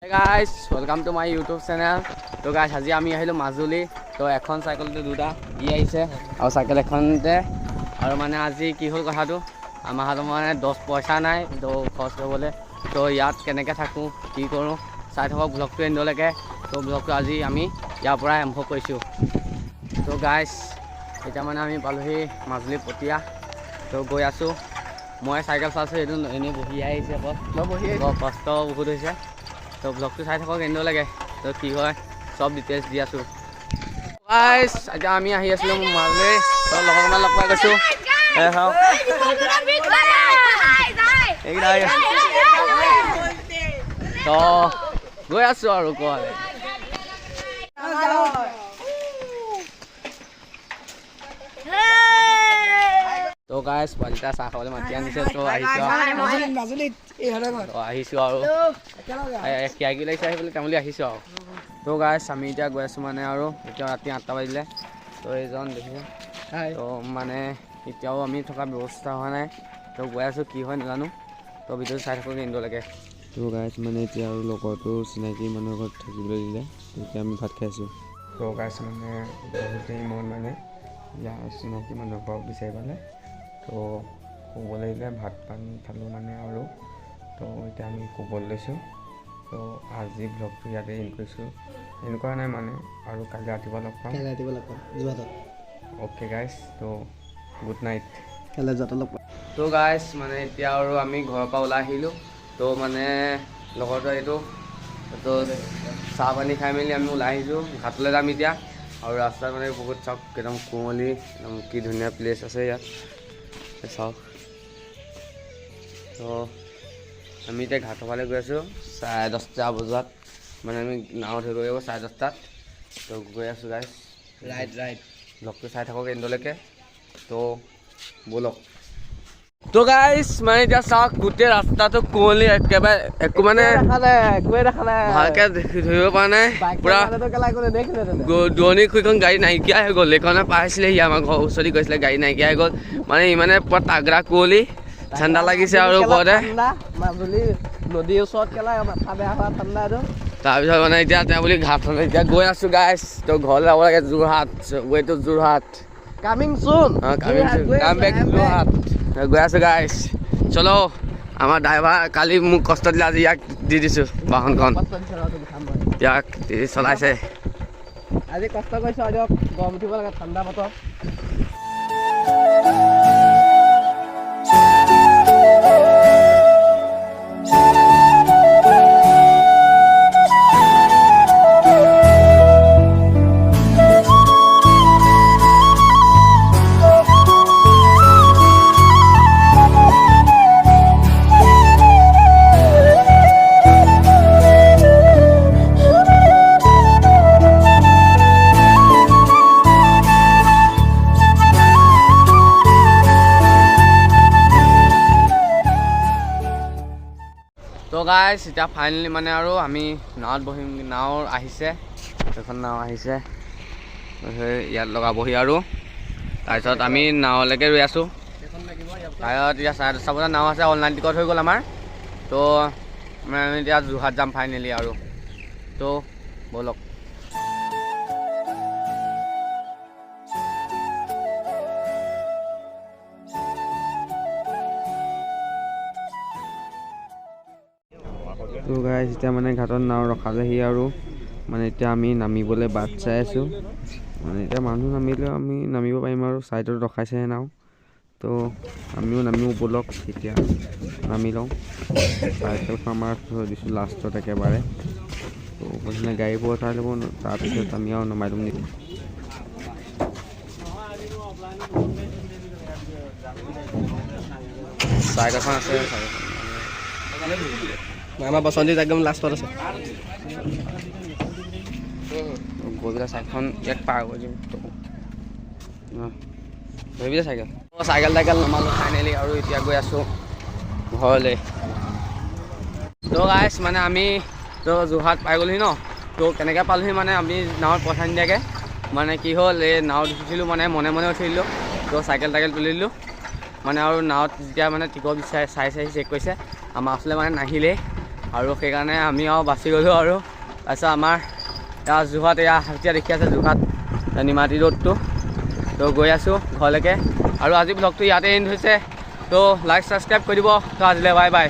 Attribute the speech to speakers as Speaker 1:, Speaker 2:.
Speaker 1: Guys, welcome to my YouTube channel. তো গাইছ, আজি আমি আহিলোঁ মাজুলী। তো এখন চাইকেলতে দুটা ই আহিছে আৰু চাইকেল এখনতে। আৰু মানে আজি কি হ'ল কথাটো, আমাৰ হাতত মানে 10 পইচা নাই তো খৰচ কৰিবলৈ। তো ইয়াত কেনেকৈ থাকোঁ, কি কৰোঁ, চাই থাকক ব্লগটো এণ্ডলৈকে। তো ব্লগটো আজি আমি ইয়াৰ পৰাই আৰম্ভ কৰিছোঁ। তো গাইছ, এতিয়া মানে আমি পালোহি মাজুলী পতিয়া। তো গৈ আছোঁ, মই চাইকেল চলাইছোঁ, এইটো এনেই বহি আহিছে আকৌ, কষ্ট বহুত হৈছে। তো ব্লগটো চাই থাকক এণ্ডলৈকে, তো কি হয় চব ডিটেইলছ দি আছোঁ। গাইছ, এতিয়া আমি আহি আছিলোঁ মাজুলী, তো লগৰ কেইটামান লগ পাই গৈছোঁ। চাওক, এইকেইটা। তো গৈ আছোঁ আৰু ক'ৰবালৈ। তো গাইছ, পোৱালিটা চাহ খাবলৈ মাতি আনিছে, তো আহিছোঁ। তো আহিছোঁ আৰু কিয়া কি লাগিছে আহি পেলাই তেওঁ বুলি আহিছোঁ আৰু। তো গাইছ, আমি এতিয়া গৈ আছোঁ মানে আৰু এতিয়া ৰাতি 8টা বাজিলে। তো এইজন দেখিছে, তো মানে এতিয়াও আমি থকা ব্যৱস্থা হোৱা নাই। তো গৈ আছোঁ, কি হয় নাজানো। তো ভিডিঅ'টো চাই থাকক এণ্ডলৈকে।
Speaker 2: তো গাইছ, মানে এতিয়া আৰু লগৰটো চিনাকি মানুহৰ ঘৰত থাকিবলৈ দিলে, এতিয়া আমি ভাত খাইছোঁ।
Speaker 3: তো গাইছ, মানে বহুত দেৰি মূৰত মানে ইয়াৰ চিনাকি মানুহৰ পৰা বিচাৰি পালে, তো শুবলৈ দিলে, ভাত পানী খালোঁ মানে আৰু। তো এতিয়া আমি শুবলৈ লৈছোঁ। তো আজি ব্লগটো ইয়াতে এণ্ড কৰিছোঁ, এনেকুৱা নাই মানে আৰু কালি ৰাতিপুৱা লগ পাম।
Speaker 4: কাইলৈ ৰাতিপুৱা লগ পাম যোৰহাটত।
Speaker 3: অ'কে গাইছ, তো গুড নাইট।
Speaker 4: কাইলৈ যোৰহাটত লগ পাম।
Speaker 1: তো গাইছ, মানে এতিয়া আৰু আমি ঘৰৰ পৰা ওলাই আহিলোঁ। তো মানে লগৰটো এইটো, তো চাহ পানী খাই মেলি আমি ওলাই আহিছোঁ, ঘাটলৈ যাম এতিয়া। আৰু ৰাস্তাত মানে বহুত চাওক, একদম কুঁৱলী, একদম কি ধুনীয়া প্লেচ আছে ইয়াত চাওক। তো আমি এতিয়া ঘাটৰ ফালে গৈ আছোঁ 10:30 বজাত, মানে আমি নাও ধৰিব লাগিব 10:30ত। তো গৈ আছোঁ গাইছ।
Speaker 4: ৰাইট ৰাইট,
Speaker 1: ব্লগটো চাই থাকক এণ্ডলৈকে। তো ব'লক। তো গাইছ, মানে এতিয়া চাওক, গোটেই ৰাস্তাটো কুঁৱলী, একেবাৰে একো মানে
Speaker 4: একোৱে দেখা নাই,
Speaker 1: ভালকে ধৰিব পৰা নাই পুৰা। দূৰণি খুইখন গাড়ী নাইকিয়া হৈ গ'ল, এইখনে পাইছিলে সি, আমাৰ ঘৰৰ ওচৰতে গৈছিলে, গাড়ী নাইকিয়া হৈ গ'ল। মানে ইমানে পুৰা তাগৰা কুঁৱলী, ঠাণ্ডা লাগিছে আৰু ওপৰতে
Speaker 4: মাজুলী নদীৰ ওচৰত কেলা মাথা বেয়া হোৱা ঠাণ্ডা এইটো।
Speaker 1: তাৰপিছত মানে এতিয়া তেওঁ বুলি ঘাটলৈ এতিয়া গৈ আছোঁ গাইছ। তো ঘৰলৈ যাব লাগে, Jorhat way to Jorhat.
Speaker 4: Coming soon.
Speaker 1: Coming soon, come back Jorhat. গৈ আছোঁ গাইছ, চলো। আমাৰ ড্ৰাইভাৰ কালি মোক কষ্ট দিলে, আজি ইয়াক দি দিছোঁ বাহনখন, ইয়াক চলাইছে।
Speaker 4: আজি কষ্ট কৰিছোঁ, আজি গৰম উঠিব লাগে ঠাণ্ডা বতৰ।
Speaker 1: তো গাইছ, এতিয়া ফাইনেলি মানে আৰু আমি নাৱত বহিম। নাও আহিছে, এখন নাও আহিছে, সেই ইয়াত লগাবহি আৰু। তাৰপিছত আমি নাৱলৈকে ৰৈ আছোঁ। তাৰপিছত এতিয়া 10:30 বজাত নাও আছে, অনলাইন টিকট হৈ গ'ল আমাৰ। তো মানে আমি এতিয়া যোৰহাট যাম ফাইনেলি আৰু। তো ব'লক।
Speaker 2: তো গাইছ, এতিয়া মানে ঘাটত নাও ৰখালেহি আৰু মানে এতিয়া আমি নামিবলৈ বাট চাই আছোঁ। মানে এতিয়া মানুহ নামিলেও আমি নামিব পাৰিম আৰু, ছাইডত ৰখাইছেহে নাও। তো আমিও নামিও ব'লক, এতিয়া নামি লওঁ। চাইকেলখন আমাৰ থৈ দিছোঁ লাষ্টত একেবাৰে। তো প্ৰথমে গাড়ীবোৰ উঠাই ল'ব, তাৰপিছত আমি আৰু নমাই ল'ম নেকি।
Speaker 1: চাইকেলখন আছে, চাইকেলখন
Speaker 4: আমাৰ বসন্তীত একদম লাষ্টত আছে।
Speaker 1: গৈ পেলাই চাইকেলখন ইয়াত পাৰ কৰি দিম। ধৰিবি চাইকেল। চাইকেল টাইকেল নমালোঁ ফাইনেলি আৰু এতিয়া গৈ আছোঁ ঘৰলৈ। তো গাইছ, মানে আমি তো যোৰহাট পাই গ'লোহি ন। তো কেনেকৈ পালোহি মানে আমি নাৱত পইচা নিদিয়াকৈ, মানে কি হ'ল, এই নাৱত উঠিছিলোঁ, মানে মনে মনে উঠি দিলোঁ। তো চাইকেল টাইকেল তুলি দিলোঁ মানে আৰু নাৱত যেতিয়া মানে টিকট বিচাৰি চাই চাই চেক কৰিছে, আমাৰ ওচৰলৈ মানে নাহিলেই। আৰু সেইকাৰণে আমি আৰু বাচি গ'লোঁ। আৰু তাৰপিছত আমাৰ এয়া যোৰহাট, এয়া এতিয়া দেখি আছে যোৰহাট নিমাতী ৰোডটো। তো গৈ আছোঁ ঘৰলৈকে আৰু আজি ব্লগটো ইয়াতে এণ্ড হৈছে। তো লাইক, ছাবস্ক্ৰাইব কৰি দিব। তো আজিলৈ বাই বাই।